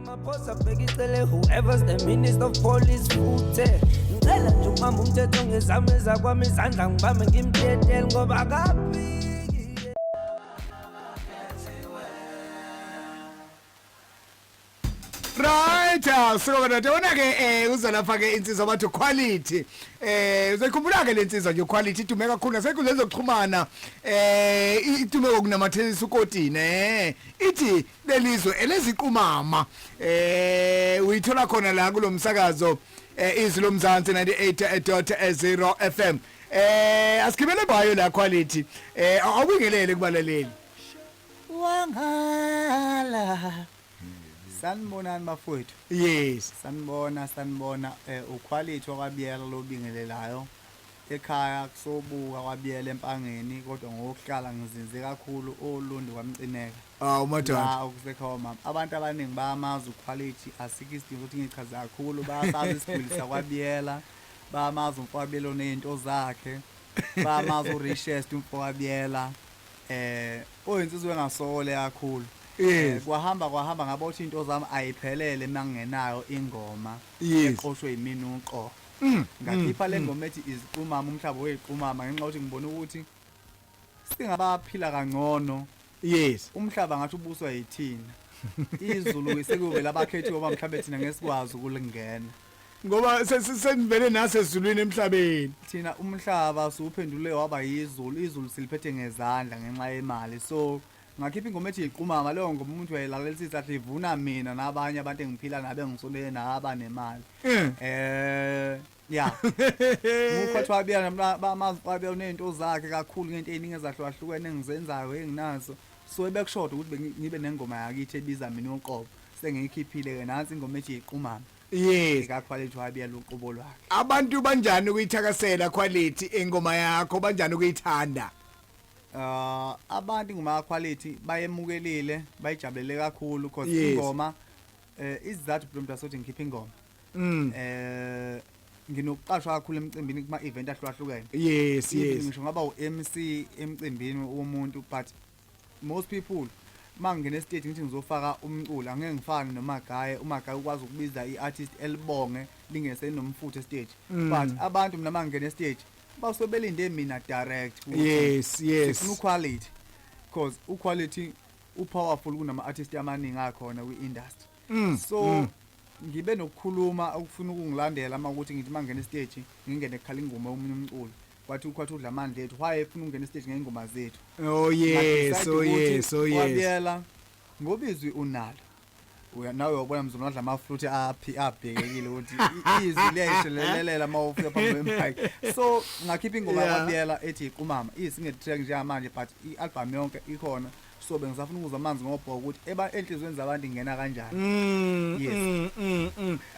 Ramaphosa bheka icele, whoever's the minister of police futhe. Ngicela nje ukubamba umthetho ngezami ezakwami izandla, ngibambe ngimtetele ngoba akaphiki. Right, so wena yabona ke uza lapha ke insizwa bathi quality. Uzoyikhumbula ke lensizwa nje, quality idume kakhulu nasenkundleni zokuxhumana. Idume ngokunamathelisa ukotini. Ithi lelizwe eleziqumama. Uyithola khona la kulomsakazo Izwi Lomzansi 98.0 FM. Asigibele bayo la, quality. Awubingelele kubalaleli. Wangala. Sanibonani bafowethu. Yes. Sanibona, sanibona, uQuality wakwaBiyela lobingelelayo. Ekhaya kusobuka kwaBiyela eMpangeni, kodwa ngokuhlala ngizinze kakhulu oLundi kwaMcineka. Awu madoda. La okusekhaya mama. Abantu abaningi bayamazi uQuality, asikho isidingo ukuthi ngichaze kakhulu, bayasazi isigwili sakwaBiyela, bayamazi umfowabelo nezinto zakhe, bayamazi uRichest umfowabiyela. Oyinsizwa engasokole kakhulu. Kwahamba kwahamba ngabo ukuthi into zami ayiphelele mangingenayo ingoma eqoshwe yimina uqobo. Ngakhipha le ngoma ethi Iziqumama, umhlaba weziqumama, ngenxa yokuthi ngibona ukuthi singabaphila kangcono. Umhlaba ngathi ubuswa yithina. Izulu sekuyovela abakhethiwe ngoba mhlawumbe thina ngesikwazi ukulingena. Ngoba senivele nasezulwini emhlabeni. Thina umhlaba siwuphendule waba yizulu, izulu siliphethe ngezandla ngenxa yemali. So ngakhipha ingoma ethi Iqumama, leyo ngoma umuntu uyayilalelisisa athi ivuna mina nabanye abantu engiphila nabo engisondele nabo abanemali. Ya. Ngukhothi wabiyela bamazi wabiyela nezinto zakhe kakhulu ngento eziningi ezahlukahlukene engizenzayo enginazo. So ebekushoda ukuthi ngibe nengoma yakithi ebiza mina uqobo. Sengiyikhiphile ke nansi ingoma ethi Iqumama. Eka Quality wabiyela uqobo lwakhe. Abantu banjani ukuyithakasela, quality, ingoma yakho, banjani ukuyithanda? Abantu ingoma Quality bayemukelile, bayijabulele kakhulu because ingoma isizathu phela sokuthi ngikhiphe ingoma. Nginokuqashwa kakhulu emcimbini kuma event ahlukahlukene. Even ngisho ngaba u-MC emcimbini womuntu, but most people mangingena estage ngithi ngizofaka umculo, angeke ngifane noMagaye. UMagaye ukwazi ukubiza i-artist elibonge lingesenomfutho estage, but abantu mina mangingena estage basuke belinde mina direct ukuthi sifuna uQuality, because uQuality upowerful kunama artist amaningi akhona kwi-industry. So ngibe nokukhuluma okufuna ukungilandela uma ukuthi ngithi mangena estage ngingene kukhala ingoma yomunye umculo, kwathi ukhwathi udla amandla ethu, why efuna ukungena estage ngey'ngoma zethu? Oh yes, oh yes. Wabiyela ngoba izwi unalo. Uya nawe uyabona mzulu adla amafruit aphi abhekekile ukuthi izwi liyayishelelela uma ufika phambi kwemic. So ngakhipha ingoma yakwabiyela ethi Iqumama, iyi-single track njengamanje, but i-album yonke ikhona. So bengisafuna ukuzwa amanzi ngobhoko ukuthi eba enhliziyweni zabantu ingena kanjani. Yes.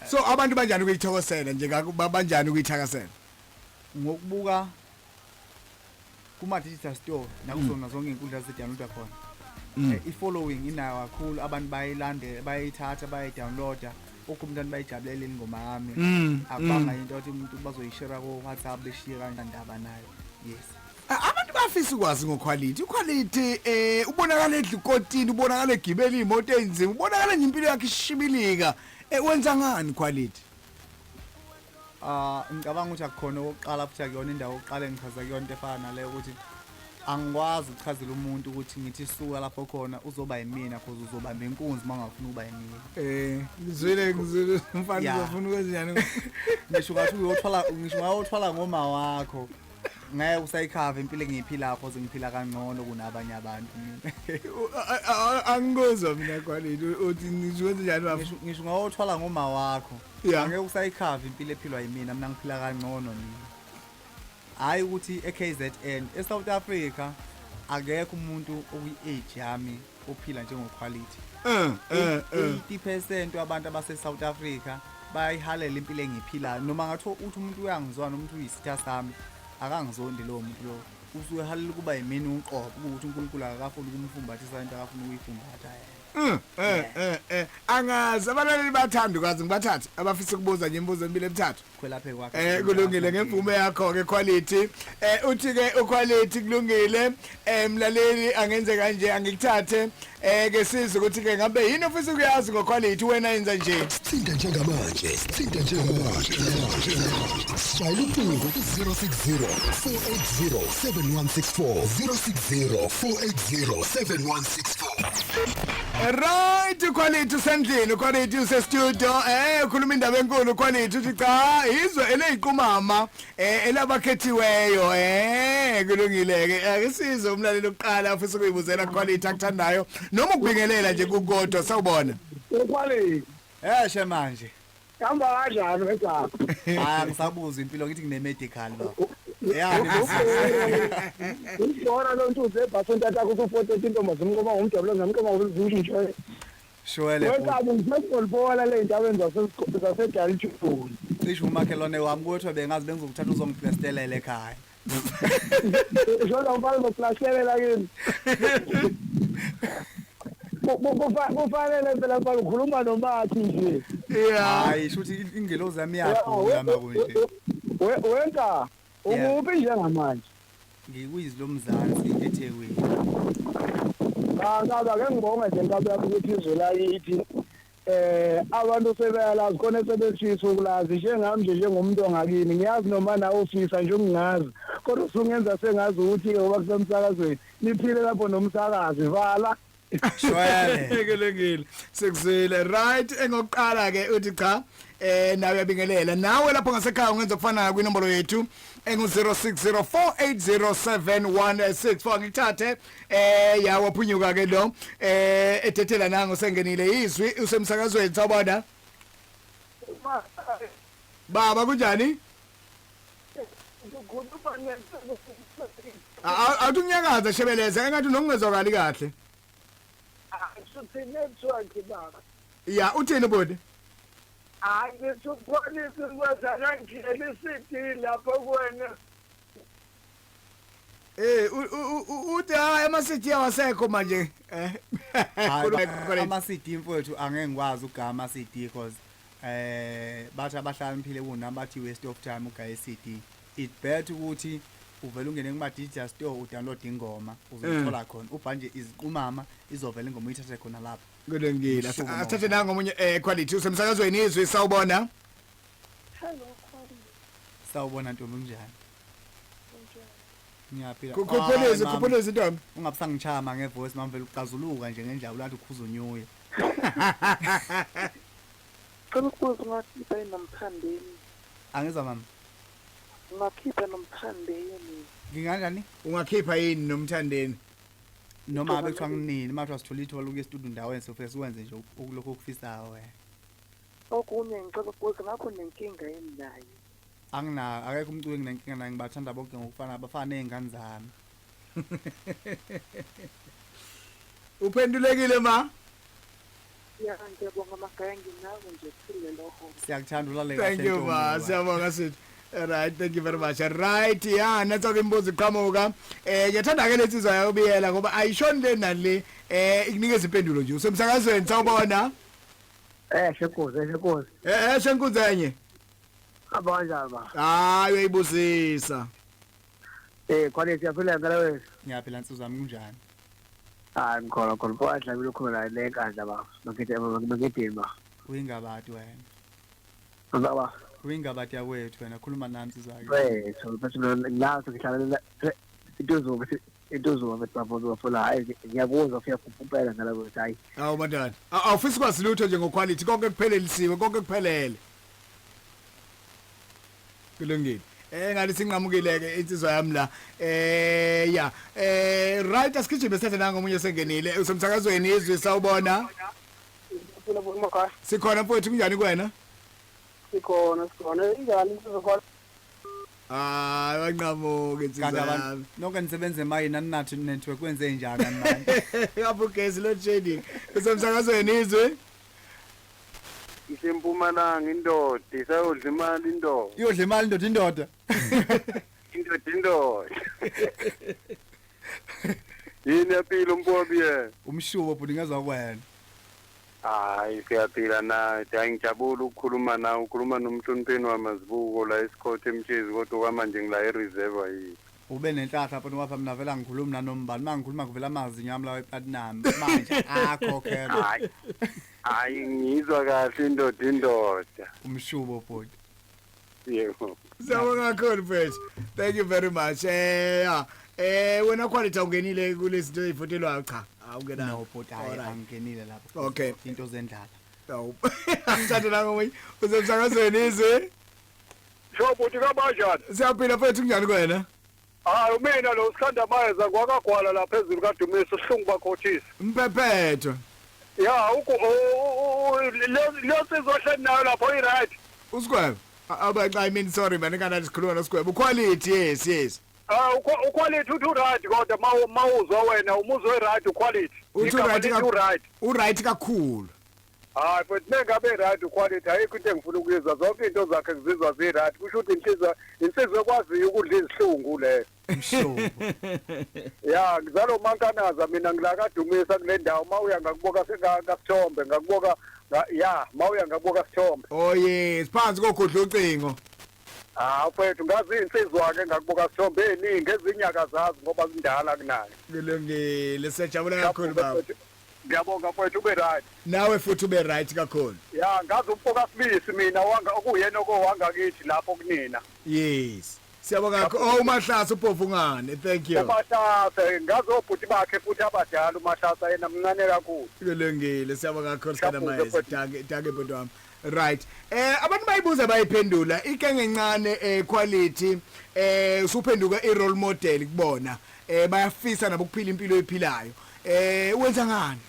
So abantu banjani ukuyithokosela nje, banjani ukuyithakasela? Ngokubuka kuma digital store nakuzona zonke izinkundla ezidownloada khona. I-following inayo kakhulu, abantu bayilandela, bayayithatha, bayayidownloada, umuntu bayijabulela ingoma yami. Akubanga into yokuthi umuntu bazoyishare ko WhatsApp beshiye kanjani nayo. Yes. Abantu bafisa ukwazi ngoQuality. UQuality ubonakala edla ukotini, ubonakala egibela imoto enzima, ubonakala nje impilo yakhe ishibilika. Wenza ngani, quality? Ah, ngicabanga ukuthi akukhona okokuqala futhi akuyona indawo yokuqala engichaza kuyona into efana naleyo, ukuthi angikwazi ukuchazela umuntu ukuthi ngithi suka lapho khona uzoba yimina, cause uzobamba inkunzi uma ungafuni ukuba yimina. Ngizwile, ngizwile mfana. Uzofuna ukwenza njani? Ngisho ngathi uyothwala, ngisho ngayothwala ngoma wakho, ngeke usayikhava impilo engiyiphilayo, cause ngiphila kangcono kunabanye abantu mina. Angikuzwa mina, quality, uthi ngisho kwenza njani bafo? Ngisho ngayothwala ngoma wakho, angeke usayikhava impilo ephilwa yimina. Mina ngiphila kangcono mina, hayi ukuthi e-KZN, e-South Africa akekho umuntu okuyi-age yami ophila njengoQuality. 80% wabantu abase-South Africa bayayihalela impilo engiyiphilayo, noma ngathi uthi umuntu uyangizwana, umuntu uyisitha sami, akangizondi lowo muntu lowo, usuke ehalela ukuba yimina uqobo, ukuthi uNkulunkulu akakafuni ukumfumbathisa into akafuna ukuyifumbatha yena. Angazi abalaleli bathanda ukwazi, ngibathathe abafisa ukubuza nje imibuzo emibili emithathu. Khwelaphe kwakho. Kulungile, ngemvume yakho ke Quality. Uthi ke uQuality kulungile. Mlaleli, angenze kanje, angikuthathe ke sizwe ukuthi ke ngabe yini ofisa ukuyazi ngoQuality, wena yenza nje. Thinta njengamanje, thinta njengamanje. Shayela ucingo ku-060 480 7164, 060 480 7164. Right, Quality usendlini, Quality use-studio, ukhuluma indaba enkulu Quality, uthi cha, izwe eleyiqumama elabakhethiweyo. Kulungile ke, ake sizwe umlaleli oqala ofisa ukuyibuzela Quality akuthandayo noma ukubingelela nje kukodwa. Sawubona. Quality. Eshe manje. Hamba kanjani wena? Hayi, angisabuza impilo, ngithi ngine medical baba. Ya. Ubona lo nto uzebhasi ntatha ku 430 intombi zimqoma ngomjabula ngamqoma ngomjabula. Shwele. Wekabi ngisebolbola le ndaweni zaseDalton. Cishe umakhelwane wami kodwa bengazi bengizokuthatha uzongiplastelela ekhaya. Shona mfana uzoplastelela kimi. Kufanele phela mfana ukhuluma noMathi nje. Yeah. Hayi, shuthi ingelozi yami iyadula makunje. Wenka ukuphi njengamanje? Ngikuyizwi lomzansi eThekwini. Cha, ke ngibonga nje nkabi yakho ukuthi izwe lakithi abantu sebeyalazi khona sebefisa ukulazi njengami nje, njengomuntu ongakini ngiyazi noma nawe ufisa nje ungingazi, kodwa usungenza sengazi ukuthi ke ngoba kusemsakazweni niphile lapho nomsakazi vala. Shwele. Kulungile, sekuzwile. Right, engokuqala ke uthi cha, nawe uyabingelela, nawe lapho ngasekhaya ungenza kufana kwinombolo yethu engu 0604807164. Ngithathe yawaphunyuka ke lo edethela nango sengenile izwi usemsakazweni. Sawubona baba, kunjani? Awuthi unyakaza shebeleza, engathi nokungezwakali kahle. Shuthi network baba. Ya, uthini bodi? Hayi, ngithi uQuality kwenza kanjena i-CD lapho kuwena. Uthi hayi, ama CD awasekho manje. Ama CD mfowethu angeke ngikwazi ukugaya ama CD because bathi abahlakaniphile kunami bathi waste of time ugaya i-CD. It better ukuthi uvele ungene kuma digital store udownload ingoma uzothola khona, ubhanje iziqumama izovela ingoma uyithathe khona lapho. Kulungile, asithathe nangomunye. Quality usemsakazweni izwi, sawubona. Hello, Quality. Sawubona ntombi, kunjani? Ngiyaphila. Khuphuleze, khuphuleze ntombi. Ungabusangishama ngevoice mama, vele ucazuluka nje ngenjabulo athi ukhuza unyuye. Cela ukubuza, ungakhipha nomthandeni? Angizwa mama. Ungakhipha nomthandeni? Nginganjani? Ungakhipha yini nomthandeni? Noma ngabe kuthiwa nginini, uma kuthiwa sithola ithuba lokuya estudio ndaweni sofike sikwenze nje ukulokhu okufisayo wena. Okunye ngicela ukubuza, ngakho nenkinga yini naye? Anginayo, akekho umculo enginenkinga naye, ngibathanda bonke ngokufana, abafana ney'ngane zami. Uphendulekile ma? Ya, ngiyabonga magaya, nginawo nje phile loho. Siyakuthanda, ulale kahle. Thank you ma, siyabonga sithi. Right, thank you very much. Right, ya, natsoke imibuzo iqhamuka. Ngiyathanda ke lensizwa yakubiyela ngoba ayishoni le nale, ikunikeza impendulo nje. Usemsakazweni, sawubona. Shenkosi, Shenkosi. Shenkunzi enye. Hamba kanjani ba? Hayi, uyayibusisa. Quality yaphila ngala wena. Ngiyaphila nsizwa yami, kunjani? Hayi, ngikhona khona. Kwadla mina ukhona la lenkandla ba. Ngikhethe ngikhethe ba. Uyingabadi wena. Baba. Uyingabadi yakwethu wena, khuluma nami nsizwa yami. Wethu, bese mina ngathi ngihlala intozuba intozuba bethi bafo bafo, hayi ngiyakuzwa ufika kuphela ngala kwethu, hayi. Awu madana. Awufisi kwazi lutho nje ngoQuality, konke kuphelelisiwe, konke kuphelele. Kulungile. Ngathi sinqamukile ke insizwa yami la. Ya. Right, asigijime sithathe nangomunye sengenile. Usemsakazweni izwi, sawubona. Sikhona mfowethu, kunjani kuwena? Sikhona, sikhona. Injani insizwa khona? Hayi, wanqamuka insizwa Kanti abantu yami. nonke nisebenza emayini aninathi network, kwenze njani manje? Apho ugesi load shedding. Usemsakazweni izwi. Isempumalanga indoda isayodla imali indoda. Iyodla imali indoda, indoda. Indoda, indoda. Yini yapilo mpobi yena? Umshubo bhuti, ngezwa kuwena. Hayi siyaphila nathi. Hayi ngijabula ukukhuluma nawe, ukhuluma nomhlonipheni wamazibuko la esikhothe eMtshezi kodwa kwamanje ngila e-reserve yini. Ube nenhlahla mfana wapha mina vela ngikhuluma nanombani mangikhuluma kuvela amazinyo ami lawa eplatinum manje akhokhelwa. Hayi. Hayi ngizwa kahle indoda indoda. Umshubo bhuti. Yebo. Siyabonga kakhulu mfethu. Thank you very much. Yeah. Wena Quality awungenile kulezi zinto ezivotelwayo cha. Awungenanga. No bhuti hayi angingenile lapho. Okay. Into zendlala. Awu. Thatha la ngomunye usemsakazweni izwe. Sho bhuti kabanjani? Siyaphila mfethu kunjani kuwena? Hayi mina lo sikhanda mayeza kwakagwala la phezulu kaDumisa uhlungu bakhothisa. Mphephetho. Ya uku lo sizohleli nayo lapho i right. Usigwebo. Aba I mean sorry man ngana sikhuluma nosigwebo. Quality yes yes. Ah uquality uthi right kodwa mawuzwa wena umuzwe right uquality. Uthi right kakhulu. Right. U right kakhulu. Hayi futhi mengabe right uquality ayikho into engifuna ukuyizwa zonke into zakhe ngizizwa zi right kusho ukuthi inhliziyo insizwe ekwaziyo ukudla izihlungu leyo. Mshubo. Ya ngizalo mankanaza mina ngila kaDumisa kule ndawo mawuya ngakuboka sekaSithombe ngakuboka ya mawuya ngakuboka Sithombe. Oh yes phansi kogodla ucingo. Ah mfethu ngazi insizwa ke ngakuboka Sithombe eziningi ezinyaka zazi ngoba zindala kunayo. Kulungile siyajabula kakhulu baba. Ngiyabonga mfethu ube right. Nawe futhi ube right kakhulu. Ya ngazi umfoka Sibisi mina wanga okuyena okowangakithi lapho kunina. Yes. Siyabonga kakhulu. Oh uMahlasa uphofu ngane. Thank you. uMahlasa ngazi obhuti bakhe futhi abadala uMahlasa yena mncane kakhulu. Kulungile siyabonga kakhulu Sikhanda Mayeza. Danke danke bhuti wami. Right. Abantu bayibuza bayiphendula ikenge encane Quality usuphenduka i role model kubona. Bayafisa nabo ukuphila impilo ephilayo. Wenza ngani?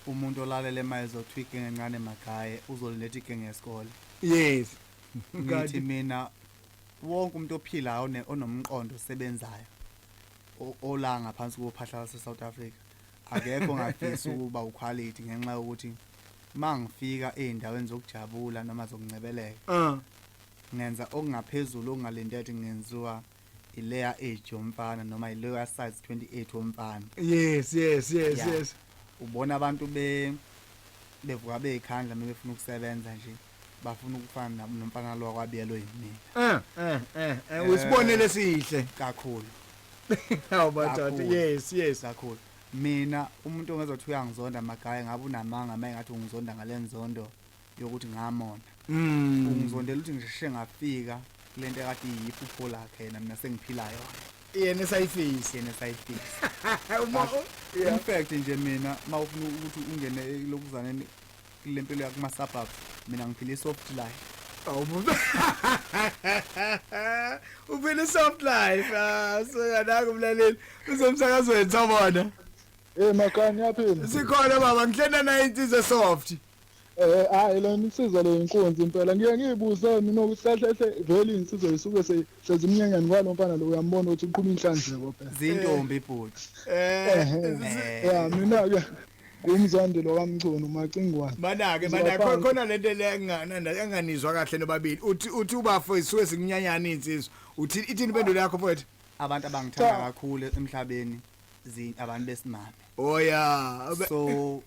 Umuntu olalele mayezothi igenge encane magaye uzoletha igenge yesikole. Yes. Ngithi mina wonke umuntu ophilayo onomqondo osebenzayo ola ngaphansi kophahla lase South Africa akekho ongafisa ukuba uquality ngenxa yokuthi mangifika ezindaweni zokujabula noma zokuncebeleka ngenza okungaphezulu okungalindele ngenziwa ileya age yomfana noma ileya size 28 womfana. Yes yes yes yes. Ubona abantu bevuka beyikhandla befuna ukusebenza nje bafuna ukufana nomfana lo kwabiyelo yimina. Usibonele esihle kakhulu. Hawu bathatha yes yes kakhulu. Mina umuntu ongezothi uyangizonda magaye ngabe unamanga maye ngathi ungizonda ngalenzondo yokuthi ngamona. Ungizondela ukuthi ngisheshe ngafika kulento ekade iyiphupho lakhe yena mina sengiphilayo. Yena esayifisa. Yena esayifisa. In fact nje mina mawufuna ukuthi ungene lokuzaneni kulempilo yakho kuma suburbs mina ngiphila soft life. Uphila soft life. So kanaka umlaleli uzomsakazweni sawubona. Eh makani yaphila. Sikhona baba ngihlena nayo insizwe soft. Hayi lona insizwa le inkunzi impela ngiye ngiyibuze mina ukuthi kahle kahle vele insizwa isuke sezimnyenyani kwalo mfana lo uyambona ukuthi uqhuma inhlanzeko phela. Zintombi bhuti. Ya mina ke ngumzandelo kaMchunu Macingwane. Manake manake khona lento le enganizwa kahle nobabili. Uthi ubafo isuke singinyanyana insizwa. Uthi ithini impendulo yakho mfowethu? Abantu abangithanda kakhulu emhlabeni abantu besimame. Oh yeah. So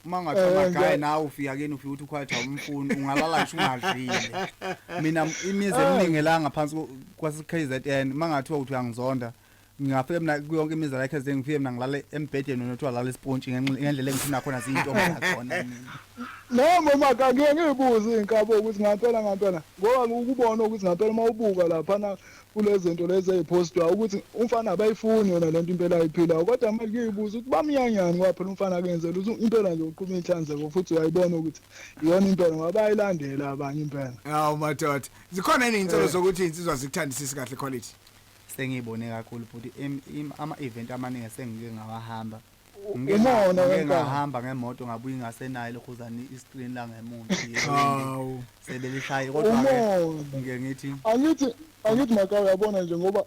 uma ngathiwa magaye nawe ufika kini ufika uthi ukhwatha umfuni ungalala ngisho ungadlile. Mina imizi eminingi la ngaphansi kwase KZN mangathiwa uthi uyangizonda ngingafika mina kuyonke imizi la KZN ngifike mina ngilale embhedeni nothiwa lala ispontshi ngendlela engifuna khona zintombi zakhona mina. Noma maka ngiye ngiyibuze inkabo ukuthi ngampela ngampela ngoba ukubona ukuthi ngampela uma ubuka lapha kulezi zinto lezi ezipostwa ukuthi umfana abayifuni yona lento impela ayiphilayo kodwa manje kuyibuza ukuthi bamnyanyani ngoba phela umfana akenzela ukuthi impela nje uqhuma inhlanzeko futhi uyayibona ukuthi iyona impela ngoba bayilandela abanye impela. Hawu madoda zikhona yini insolo zokuthi insizwa zikuthandisisi kahle Quality? Sengiyibone kakhulu futhi ama event amaningi sengike ngawahamba. Umona ngahamba ngemoto ngabuya ingasenayo lokhuzana iscreen la ngemuva. Hawu sebelishaye kodwa ke ngithi angithi maka uyabona nje ngoba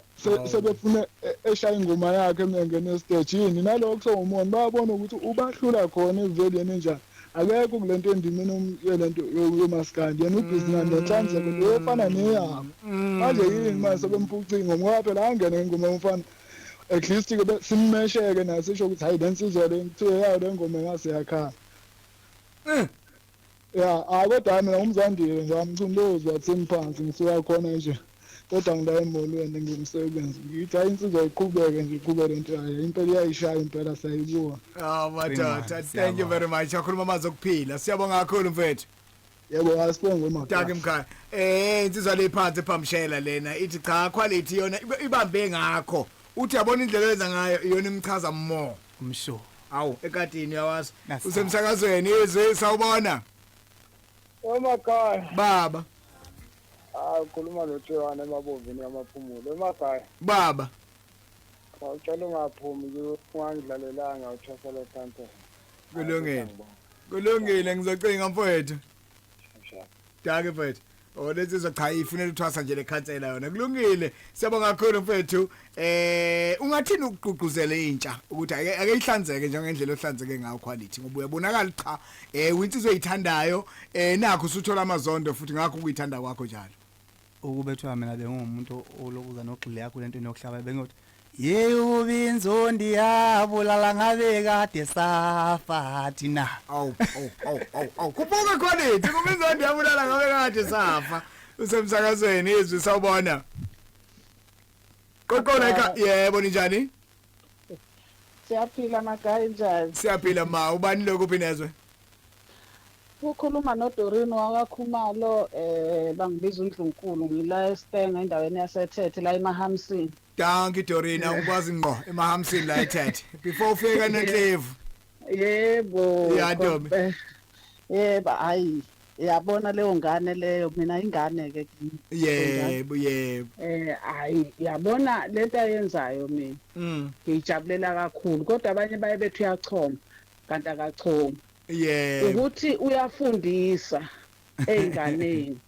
sebefuna eshaya ingoma yakhe emengene estage yini nalokho sewumona bayabona ukuthi ubahlula khona eveleni enjani akekho kulento endimeni yelento yomaskandi yena ubhizinisi nenhlanzeko leyofana neyabo manje yini manje sebemphuca ingoma ngoba phela angene ingoma yomfana. At least ke simmesheke naye sisho ukuthi hayi lensizwa le ngithiwe yayo le ngoma ngase yakhala. Ya, hayi kodwa mina umzandile nje amchumlozi wathini phansi ngisuka khona nje. Kodwa ngila emolweni ngimsebenzi. Ngithi hayi insizwa iqhubeke nje iqhubeke lento yayo. Impela iyayishaya impela siyayibuka. Ah madoda, thank you very much. Akhuluma amazwi okuphila. Siyabonga kakhulu mfethu. Yebo, asibonge makhaya. Dankie mkhaya. Insizwa le phansi ephamshela lena ithi cha quality yona ibambe ngakho. Uthi yabona indlela oyenza ngayo iyona imchaza more. Umsho. Awu ekadini uyawazi. Nasa. Usemsakazweni izwi sawubona. Emakhaya. Baba, Ah, ukhuluma noThewana emabovini amaphumulo. Emakhaya. Baba. Awucela ungaphumi ungangidlalelanga uthwasela phansi. Kulungile. Kulungile ngizocinga mfowethu. Dankie mfowethu. Oh lensizwa cha ifunela uthwasa nje lekhansela yona. Kulungile. Siyabonga kakhulu mfethu. Ungathini ukugqugquzela intsha ukuthi ake ihlanzeke njengendlela ohlanzeke ngayo quality ngoba uyabonakala cha uyinsizwa oyithandayo nakho usuthola amazondo futhi ngakho ukuyithanda kwakho njalo. Ukubethwa mina bengumuntu olokuza nogxile yakho lento enokuhlaba bengiyothi yewubinzondi yabulala ngabe kade safa thina. Awu awu awu awu awu kubuka quality kubinzondi yabulala ngabe kade safa. Usemsakazweni izwi sawubona. Qoqola eka yebo ninjani? Siyaphila magayi njani? Siyaphila ma ubani lokho kuphi nezwe? Ukhuluma noDorino wakaKhumalo bangibiza uNdlunkulu ngila eStenga endaweni yaseThethe la eMahamsini. Dankie Dorina ukwazi ngqo eMahamsini la eThethe before ufika noNhlevu. Yebo. Ya, Ntombi. Yebo hayi yabona leyo ngane leyo mina ingane ke kimi. Yebo yebo. Hayi yabona lento ayenzayo mina. Ngiyijabulela kakhulu kodwa abanye baye bethi uyachoma kanti akachoma. Yebo. Ukuthi uyafundisa einganeni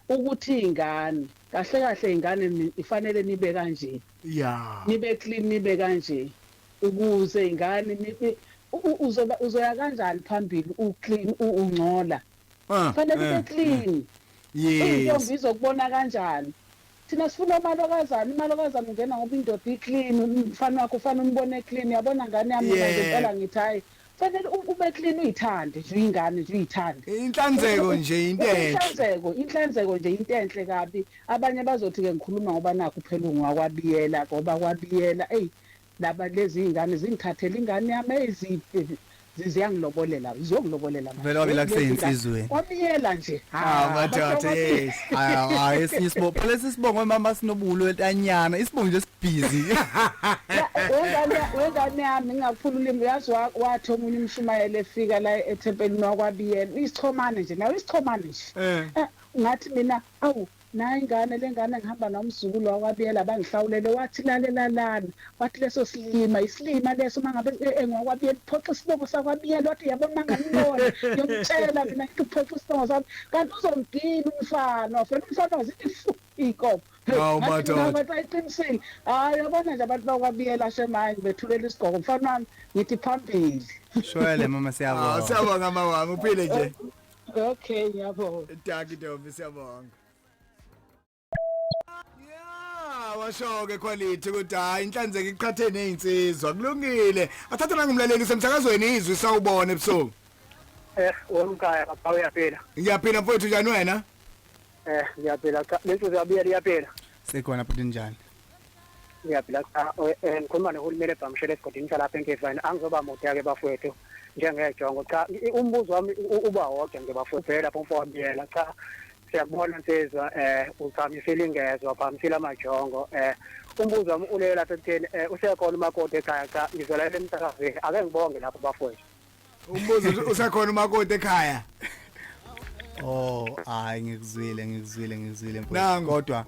ukuthi ingane kahle kahle ingane ifanele nibe kanje. Yeah. Nibe clean nibe kanje ukuze ingane nibe uzoba uzoya kanjani phambili u clean ungcola. Fanele ube clean. Yes. Intombi izokubona kanjani? Thina sifuna umalokazana, umalokazana ungena ngoba indoda i-clean, umfana wakho ufana umbone clean, yabona ngane yami mina ngempela ngithi hayi fanele ube clean uyithande nje ingane nje uyithande. Inhlanzeko nje into enhle. Inhlanzeko nje into enhle kabi. Abanye bazothi ke ngikhuluma ngoba nakho phela ungakwabiyela ngoba kwabiyela ey laba lezi ingane zingithathela ingane yami eziphi ziyangilobolela zizongilobolela manje. Vele wabila kuseyinsizweni. Wabiyela nje. Ah madoda yes. Hayi esinye isibongo phela sisibongo mama sinobulo entanyana isibongo nje sibhizi. Wengane yami ngingakuphula ulimi uyazi wathi omunye umshumayeli efika la ethempelini wakwabiyela isichomane nje nawe isichomane nje. Ngathi mina awu nayi ingane lengane ngihamba nomzukulu wakwabiyela bangihlawulele wathi lalela lana wathi leso silima isilima leso mangabe engakwabiyela uphoxa isibongo sakwabiyela wathi yabona mangamibona ngiyomtshela mina ngithi uphoxa isibongo sami kanti uzomgila umfana wafela umfana wazithi fu inkomo. Hawu madoda. Ngathi ayiqinisile. Hayi yabona nje abantu bakwabiyela shemayi bethulela isigqoko mfana wami ngithi phambili. Shwele mama siyabonga. Siyabonga mama wami uphile nje. Okay ngiyabonga. Dankie Ntombi siyabonga. Yeah, washo ke quality ukuthi hayi inhlanzeko iqhathe nezinsizwa kulungile. Athatha nangumlaleli usemsakazweni izwi sawubona ebusuku. Wemkhaya baba uyaphila. Ngiyaphila mfowethu njani wena? Ngiyaphila cha lensizwa yabiyela iyaphila. Sekhona futhi njani? Ngiyaphila cha ngikhuluma nohulumeni eBhamshela esigodini salapha eNkevane angizoba mude ke bafowethu njengejongo cha umbuzo wami uba wodwa nje bafowethu lapho mfowabiyela cha siyakubona nsizwa uphamisile ingezwa uphamisile amajongo umbuzo wami ule lapha ekutheni usekhona umakoti ekhaya cha ngizolalela emsakazweni ake ngibonge lapho bafowethu. Umbuzo usekhona umakoti ekhaya? Oh hayi ngikuzwile mfowethu kodwa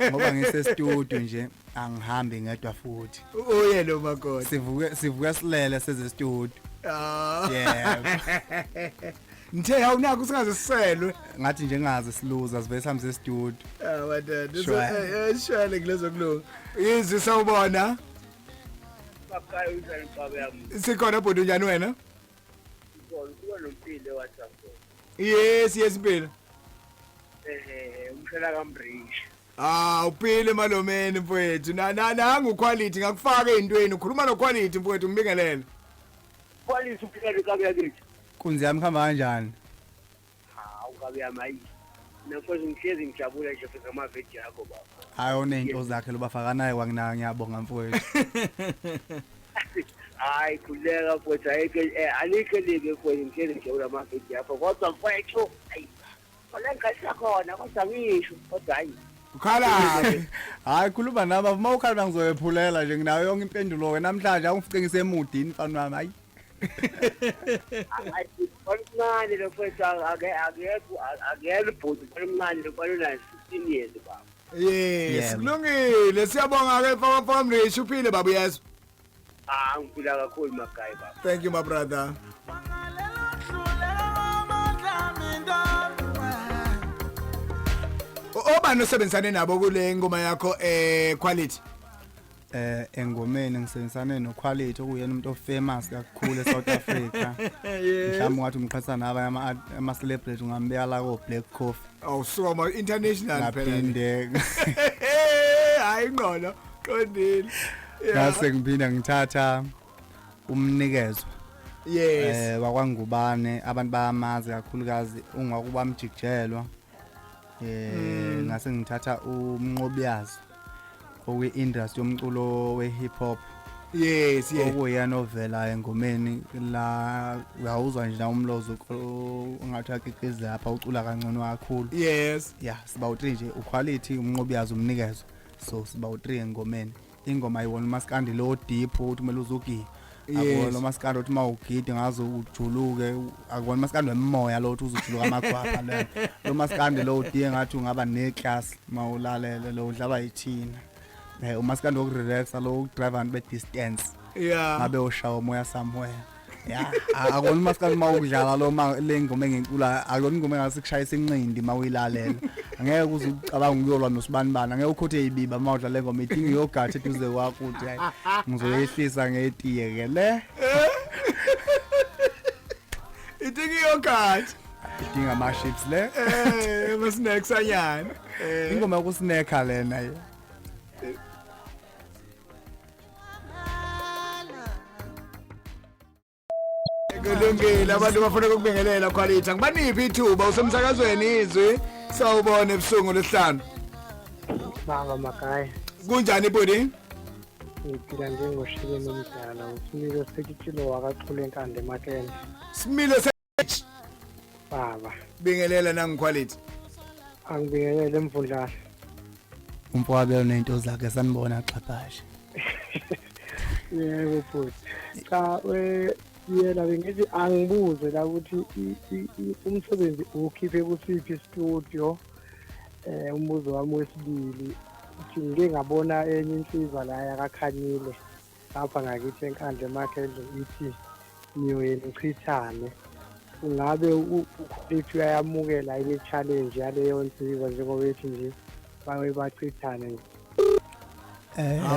ngoba ngise studio nje angihambi ngedwa futhi. Uye lo makoti. Sivuke silele seze studio. Yeah. Ngithe awunakho singaze siselwe. Ngathi nje ngaze siluza sivele sihambe studio. Ah madoda shwele kulezo kulunga. Izwi sawubona. Bakhaya unjani baba yami? Sikhona bhuti njani wena? Ngibona nompilo WhatsApp. Yes yes impilo. Umshela kaMbrisha. Ah, uphile malomeni mfowethu. Na na nangu quality ngakufaka ezintweni. Ukhuluma no quality mfowethu ngibingelele. Quality uphile kabi yakithi. Nkunzi yami kuhamba kanjani? Hawu kabi yami hayi. Mfowethu ngihlezi ngijabula nje futhi ngamavidiyo akho baba. Hayi onento zakhe lo bafakanayo kwanginaka ngiyabonga mfowethu. Hayi khuleka mfowethu ayikho alikho libi mfowethu ngihlezi ngijabula amavidiyo akho kodwa mfowethu hayi. Khona ngikhalisa khona kodwa ngisho kodwa hayi. Ukhala. Hayi khuluma nami uma ukhala ngizoyephulela nje nginayo yonke impendulo ke namhlanje awungifice ngisemudini mfana wami hayi. Hayi omncane lo mfowethu ake akekho akuyena ubhuti omncane lo mfana unayo 16 years baba. Yes, Yebo. kulungile. Siyabonga ke mfowethu Mfowethu uphile baba uyezwa. Ah ngiphila kakhulu magayi baba. Thank you my brother. Obani osebenzisane nabo kule ngoma yakho quality? Engomeni ngisebenzisane no Quality okuyena umuntu ofamous kakhulu eSouth Africa. Mhlawumbe ungathi umqhatha nabanye ama celebrity ungambeka la ko Black Coffee. Awusuka ma international phela. Ngaphinde Hayi ngqono, qondile. Yeah. ngase ngiphinda ngithatha umnikezo. Yes. Wakwangubane abantu bayamazi kakhulukazi ungakuba mjikijelwa. Ngase ngithatha umnqobiyazo okwi industry yomculo we hip hop. Yes, yes. Okuyena ovela engomeni la uyawuzwa nje la umlozo ungathi akikhize lapha ucula kangcono kakhulu. Yes. Yeah, siba u3 nje uquality umnqobiyazo umnikezo. So siba u3 engomeni. Ingoma ayiwona umaskandi lo deep ukuthi kumele uzugiye. Akuwona umaskandi uthi mawugide ngaze ujuluke, akuwona umaskandi wemoya lo uthi uzujuluka amagwapha lo. Lo maskandi lo udiye ngathi ungaba neclass mawulalele lo udlalwa yithina. Umaskandi wokurelaxa lo udrive abantu be distance. Yeah. Ngabe ushawa umoya somewhere. Yeah, akona umaskandi mawudlala lo ma le ngoma engicula, akona ingoma engase kushayisa inqindi mawuyilalela. Angeke uze ucabange ukuyolwa nosibanibani, angeke ukhothe izibiba mawudlala le ngoma idinga yogurt eduze kwakho uthi hayi ngizoyehlisa ngetiye ke le. Idinga yogurt. Idinga ama chips le. Ama snacks anyana. Ingoma yokusnacka lena ye. Kulungile abantu bafuna ukubingelela quality. Ngibaniphi ithuba usemsakazweni izwi. Sawubona ebusuku lesihlanu. Baba Magayi. Kunjani budi? Ngiphila njengoshikeni omdala, uSimilo Sekitshilo wakaXhule eNkande eMakende. Similo se Baba. Bingelela nangu quality. Angibingelele emvundlana. Umfowabelo nento zakhe sanibona xhaphashe. Yebo bhuti. Cha yena bengithi angibuze la ukuthi umsebenzi ukhiphe kusiphi studio. Umbuzo wami wesibili uthi ngike ngabona enye insizwa la yakakhanyile lapha ngakithi eNkandla eMakhendle ithi niyoye nichithane. Ungabe uQuality uyayamukela ile challenge yaleyo nsizwa njengoba ethi nje baye bachithane?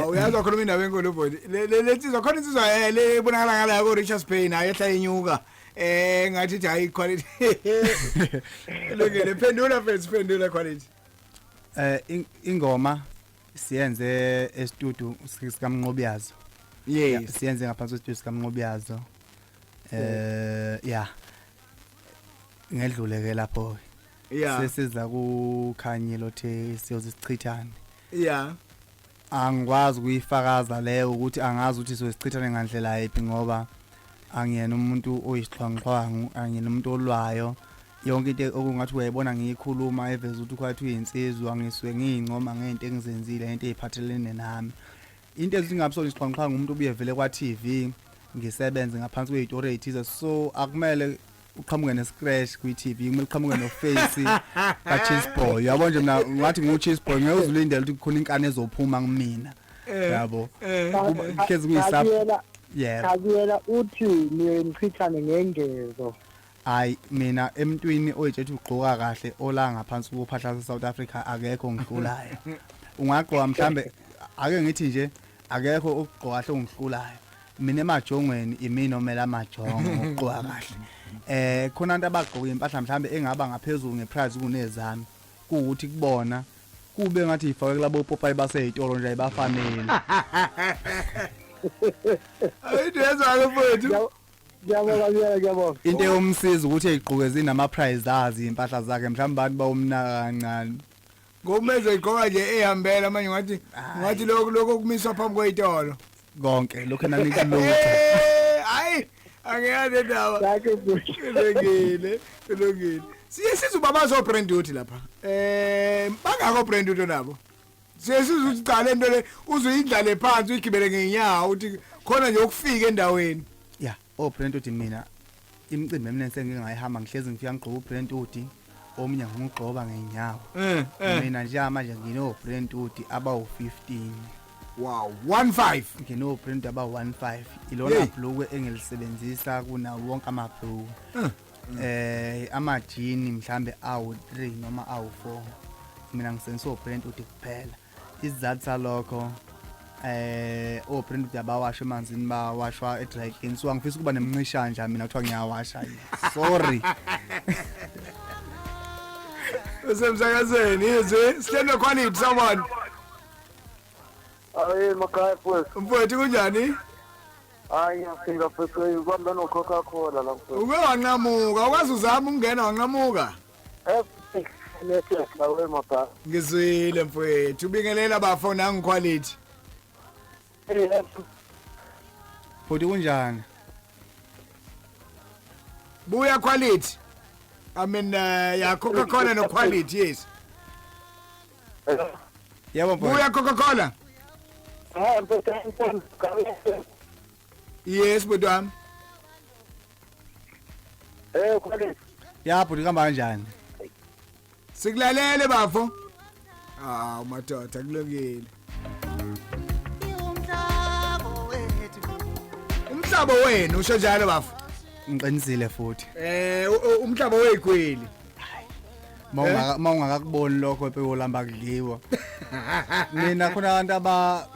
Uyazi wakhuluma indaba enkulu bhuti. Le le nsizwa khona insizwa le ebonakala ngala ko Richards Bay nayo ehla inyuka. Ngathi ithi hayi quality. Lungile phendula mfethu, phendula quality. Ingoma siyenze e-studio sikaMnqobiyazo. Yes. Siyenze ngaphansi kwe-studio sikaMnqobiyazo. Yeah. Ngedlule ke lapho. Yeah. Sesiza kukhanyilo othe siyoze sichithane. Yeah. Angikwazi ukuyifakaza leyo ukuthi angazi ukuthi siyozichithane ngandlela yiphi ngoba angiyena umuntu oyisixhwanguxhwangu, angiyena umuntu olwayo. Yonke into okungathi uyayibona ngiyikhuluma eveza ukuthi kwathi uyinsizwa ngisuke ngiyincoma ngento engizenzile, into eziphathelene nami. Into ezingabusona isixhwanguxhwangu umuntu ubuye vele kwa TV ngisebenze ngaphansi kwezitori ezithize, so akumele uqhamuke ne-scratch kwi-TV, kumele uqhamuke no-face ka-cheese boy. Uyabo nje mina ngathi ngu-cheese boy, ngeke uzulindele ukuthi kukhona inkani ezophuma kumina. Yabo. Kuhlezi kuyisap. Yebo. Khabiyela uthi niye nichithane ngengezo. Hayi mina emntwini oyitshethi ugqoka kahle ola ngaphansi kophahla lase-South Africa akekho ngihlulayo. Ungagqoka mhlambe ake ngithi nje akekho okugqoka kahle ongihlulayo. Mina emajongweni imina omela amajongo ngokugqoka kahle. Khona abantu abagqoka impahla mhlambe engaba ngaphezulu ngeprice kunezami. Kuwukuthi kubona Kube ngathi ifakwe kulabo popayi baseyitolo nje ayibafanele. Ayidezwa ke mfowethu. Ngiyabonga Biyela, ngiyabonga. Into eyomsiza ukuthi eyigqoke zinama prize azi impahla zakhe, mhlawumbe abantu bawumnaka kancane. Ngomeze igqoka nje ehambela manje, ngathi lokho kumiswa phambi kweyitolo. Konke lokho nanikulutho. Hayi, angiyazi indaba. Thank you bhuti. Kulungile, kulungile. Siye sizwe ubabazo oBrand lapha. Bangako Brand nabo. Siye sizwe ukuthi cha, lento le uzuyidlale phansi, uyigibele ngeenyawo, uthi khona nje ukufika endaweni. Ya, oBrand uthi mina imicimbi eminingi sengingayihamba, ngihlezi ngifika ngigqoka uBrand uthi omunye ngigqoka ngeenyawo. Mina nje manje ngino Brand uthi abawu 15. Wow, 15. Ngino Brand abawu 15, ilona bhlukwe engilisebenzisa kuna wonke amabhlukwe. Amajini mhlambe awu 3 noma awu 4, mina ngisebenzisa oBrand uthi kuphela. Isizathu salokho, oBrand uthi abawasha emanzini, bawashwa e-dry clean, so angifisi ukuba nemncishanja mina kuthiwa ngiyawasha, sorry. Usemsakazweni izwi sihlelo Quality, sawubona. Hayi makhaya mfowethu. Mfowethu, kunjani? Hayi, ngiyafika mfowethu, ubamba no Coca-Cola la mfowethu. Uke wanqamuka, ukwazi uzama ukungena wanqamuka. Network la we makhaya. Ngizwile mfowethu, ubingelela bafo nangu Quality. Futhi kunjani? Buya Quality. I mean ya Coca-Cola no Quality, yes. Yebo mfowethu. Buya Coca-Cola. Hayi mfowethu. Yes bhuti wami. Quality. Ya bhuti, kuhamba kanjani? Sikulalele bafo. Ah, madoda, kulungile. Umhlaba wenu usho njalo bafo. Ngiqinisile futhi. Umhlaba wegwili. Mawungaka mawungakakuboni lokho epeyolamba kudliwa. Mina khona abantu aba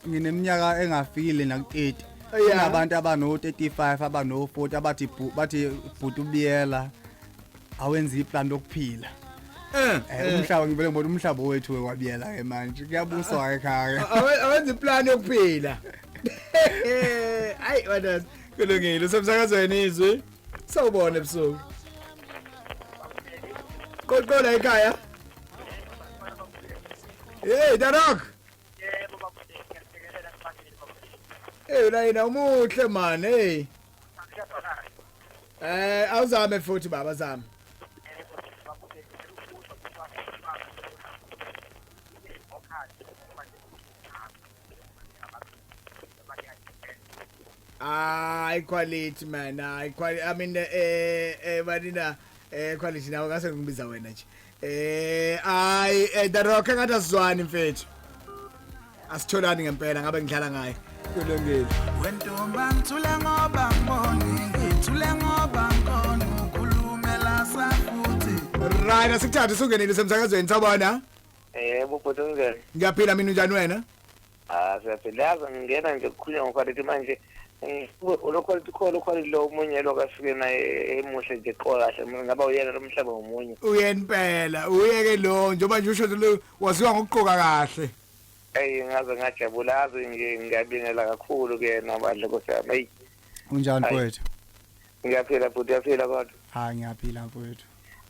ngineminyaka engafikile naku 30. Kunabantu abano 35, abano 40 abathi bathi bhuti ubiyela awenza iplan lokuphila. Umhlaba ngivele ngibona umhlaba wethu wabiyela ke manje, kuyabuswa ekhaya. Awenza iplan yokuphila. Ayi wena, kulungile, usemsakazweni izwi. Sawubona ebusuku. Qoqola ekhaya. Hey Darok. Hey la yena umuhle man, hey. Awuzame futhi baba, zama. Ah, Quality man, ah Quality, I mean manina Quality nawe ngase ngibiza wena nje. Ay The Rock, engathi asizwani mfethu. Asitholani ngempela, ngabe ngidlala ngaye. Kulungile. Wentomba, ngithule ngoba ngiboni, ngithule ngoba ngkhona ukhulumela safuthi. Right, asikuthathe, usungenile semsakazweni, sawubona. Yebo bhuti, unjani? Ngiyaphila mina, unjani wena? Ah, siyaphila. Yazi ngingena nje kukhulunywa ngoQuality manje. Lo Quality khona, uQuality lo omunye lo kafike naye emuhle nje qola kahle, ngaba uyena lo mhlaba ngomunye. Uyena impela, uyeke lo njengoba nje usho lo waziwa ngokugqoka kahle. Ey, ngaze ngajabula, yazi nje ngiyabingela kakhulu kuyena bandla, Nkosi yami. Ey, Unjani Hayi. mfowethu? Ngiyaphila bhuti, uyaphila kodwa? Hayi, ngiyaphila mfowethu.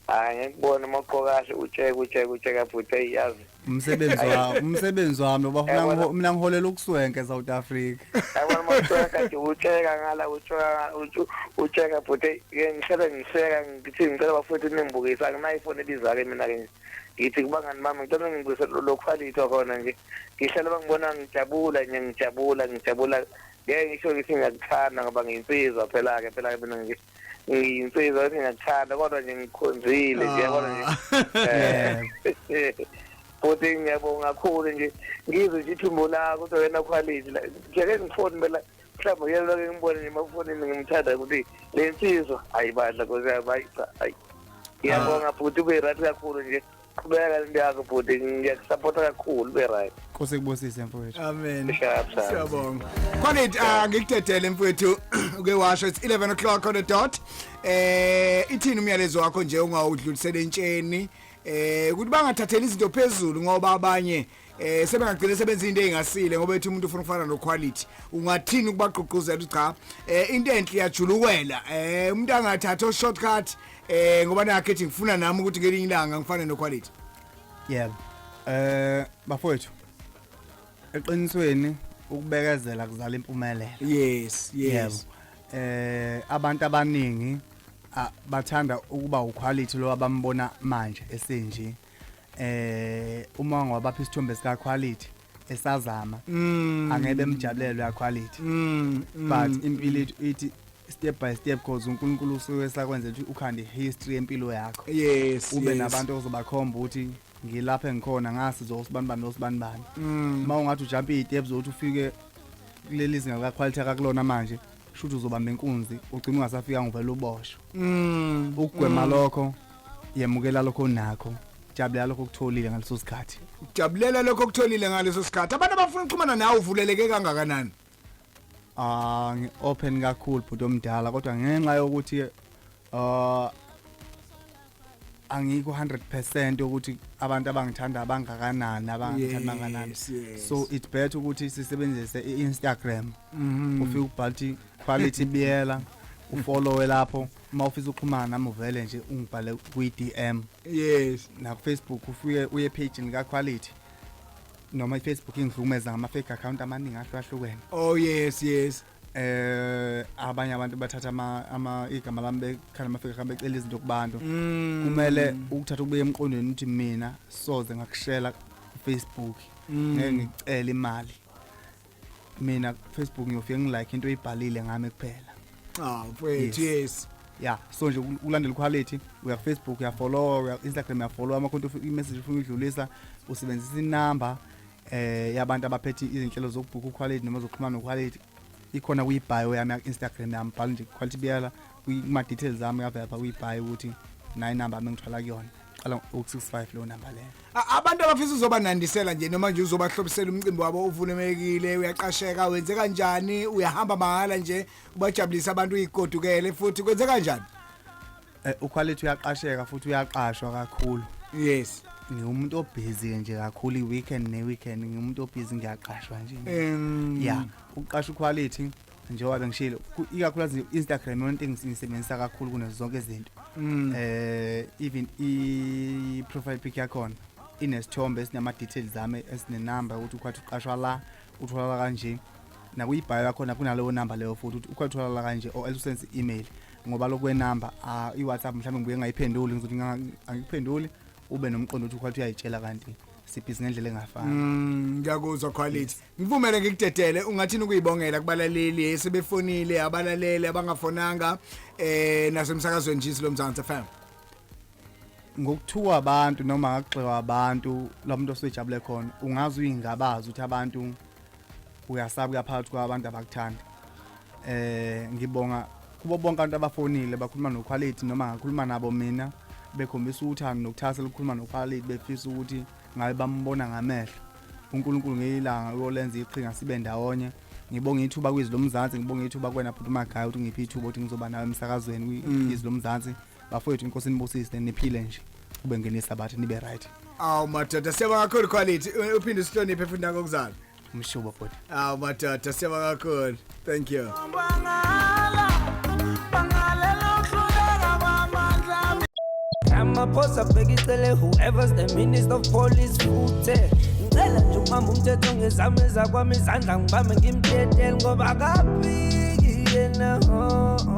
Hayi, ngikubona uma ugqoka kahle, utsheke utsheke utsheka bhuti, ey yazi. Umsebenzi wami, umsebenzi wami lo bafuna. Yabona. Mina ngiholela ukuswenke South Africa. Yabona uma utsheka nje, utsheka ngala, utsheka utsheka bhuti, ey, ke ngihlale ngiseka ngithi ngicela bafowethu ningibukise, anginayo ifoni ebiza-ke mina-ke nje. Ngithi kubangani bami ngicela ningibukise lo Quality wakhona nje. Ngihlale bangibona ngijabula nje, ngijabula ngijabula. Ngeke ngisho ngithi ngiyakuthanda ngoba ngiyinsizwa phela-ke, phela-ke mina nje ngiyinsizwa, ngithi ngiyakuthanda kodwa nje ngikhonzile nje, yabona nje. Futhi ngiyabonga kakhulu nje, ngizwe nje ithumbu lakho ukuthi wena Quality la njeke ngifoni phela, mhlawumbe uyena ke ngibone nje emafonini, ngimthanda ukuthi le nsizwa ayibadla, Nkosi yami, hayi cha, hayi. Ngiyabonga bhuti, ube right kakhulu nje, qhubeka lento yakho bhuti, ngiyakusapota kakhulu, ube right. Nkosi kubusise mfowethu. Amen. Sharp, sharp. Siyabonga. Quality, ngikudedele mfowethu, uke washo it's 11 o'clock on the dot. Ithini umyalezo wakho nje ungawudlulisela entsheni? Ukuthi bangathatheli izinto phezulu ngoba abanye sebengagcina sebenza into engasile ngoba ethi umuntu ufuna ukufana no Quality. Ungathini ukubagqugquzela ukuthi cha, into enhle iyajulukwela, umuntu angathatha o shortcut ngoba nakhe ethi ngifuna nami ukuthi ngelinye ilanga ngifane no Quality? Yebo, bafowethu, eqinisweni ukubekezela kuzala impumelelo. Yes. Yebo. Abantu abaningi bathanda ukuba uQuality lo abambona manje esenje. Uma ngwabapha isithombe sika Quality esazama, angeke bemjabulele ya Quality. But impilo ithi step by step, cause uNkulunkulu usuke sakwenza ukuthi ukhande history empilo yakho. Ube nabantu ozobakhomba ukuthi ngilapha engikhona ngasizo usibani bani nosibani bani. Uma ungathi ujump iy'steps ukuthi ufike kuleli zinga ka Quality akakulona manje, shuthi uzobamba inkunzi, ugcina ungasafika, ngivela uboshwe. Ukugwema lokho, yemukela lokho onakho, jabulela lokho okutholile ngaleso sikhathi. Jabulela lokho okutholile ngaleso sikhathi. Abantu abafuna ukuxhumana nawe, uvuleleke kangakanani? Ah, ngi-open kakhulu, bhuti omdala, kodwa ngenxa yokuthi angikho 100% ukuthi abantu abangithanda abangakanani, abangithanda bangakanani. So it's better ukuthi sisebenzise i-Instagram. Ufike ubhala ukuthi Quality Biyela, ufollowe lapho. Uma ufisa ukuxhumana nami, uvele nje ungibhale kwi-DM. Na ku Facebook ufike uye page lika Quality, noma iFacebook ingihlukumeza ngama fake account amaningi ahlukahlukene. Oh yes. Abanye abantu bathatha ama igama lami, bekhala ama fake account, becela izinto kubantu. Kumele ukuthatha kubuye emqondweni ukuthi mina soze ngakushela Facebook. Ngeke ngicela imali mina Facebook, ngiyofika ngilike into oyibhalile ngami kuphela. Ah, mfethu, yes. Yeah, so nje ulandela Quality, uya ku Facebook uyafollow, uya Instagram uyafollow, amakhonto i-message ufuna uyidlulisa, usebenzisa inamba yabantu abaphethe izinhlelo zokubhuka uQuality noma zokuxhumana noQuality, ikhona kwi-bio yami ya Instagram yami. Bhala nje Quality Biyela kuma details ami, yavela lapha kwi-bio ukuthi nayi inamba yami engithola kuyona, qala u-65 leyo namba leyo. Abantu abafisa uzobanandisela nje noma nje uzobahlobisela umcimbi wabo, uvulelekile, uyaqasheka, wenze kanjani? Uyahamba mahhala nje ubajabulisa abantu, uyigodukele futhi, kwenze kanjani? UQuality uyaqasheka futhi uyaqashwa kakhulu. Ngiwumuntu obusy nje kakhulu, i-weekend ne-weekend ngiwumuntu obusy, ngiyaqashwa nje. Yeah, ukuqasha uQuality, njengoba bengishilo, ikakhulukazi Instagram yonke engiyisebenzisa kakhulu kunazo zonke izinto. Even i profile pic yakhona inesithombe esinama details ami, esinenamba ukuthi uQuality uqashwa la, utholakala kanje, nakuyibhayo yakhona kunaleyo number leyo futhi ukuthi uQuality utholakala kanje, or else usenze i-email, ngoba lokwenamba i-WhatsApp mhlawumbe ngibuye ngayiphenduli, ngizothi angikuphenduli, ube nomqondo ukuthi uQuality uyayitshela kanti sibhizi ngendlela engafani. Ngiyakuzwa, Quality. Ngivumele ngikudedele, ungathini ukuyibongela kubalaleli esebefonile, abalaleli abangafonanga nasemsakazweni nje lo Mzansi FM? Ngokuthuka abantu noma ngakugxekwa abantu, lo muntu osejabule khona ungaze uyingabazi ukuthi abantu uyasaba kuya phakathi kwabantu abakuthanda. Ngibonga kubo bonke abantu abafonile bakhuluma noQuality noma ngakhuluma nabo mina, bekhombisa uthando nokuthasela ukukhuluma noQuality, befisa ukuthi ngabe bambona ngamehlo. uNkulunkulu ngelanga uyolenza iqhinga sibe ndawonye. Ngibonga ithuba kwiZwi Lomzansi, ngibonga ithuba kuwena bhuti Magaya ukuthi ngiphe ithuba ukuthi ngizoba nawe emsakazweni kwiZwi Lomzansi. Bafowethu, inkosi inibusise, niphile nje, kube ngenesabatha, nibe right. Awu madoda, siyabonga kakhulu, Quality. Uphinde usihloniphe futhi nakokuzala. Umshubo, bhuti. Awu madoda, siyabonga kakhulu. Thank you. Bangala bangalela uhluleka kwamandla. Ramaphosa bheka icele, whoever's the minister of police futhi, ngicela nje ukubamba umthetho ngezami ezakwami izandla, ngibambe ngimtetele ngoba akaphiki yena, oh.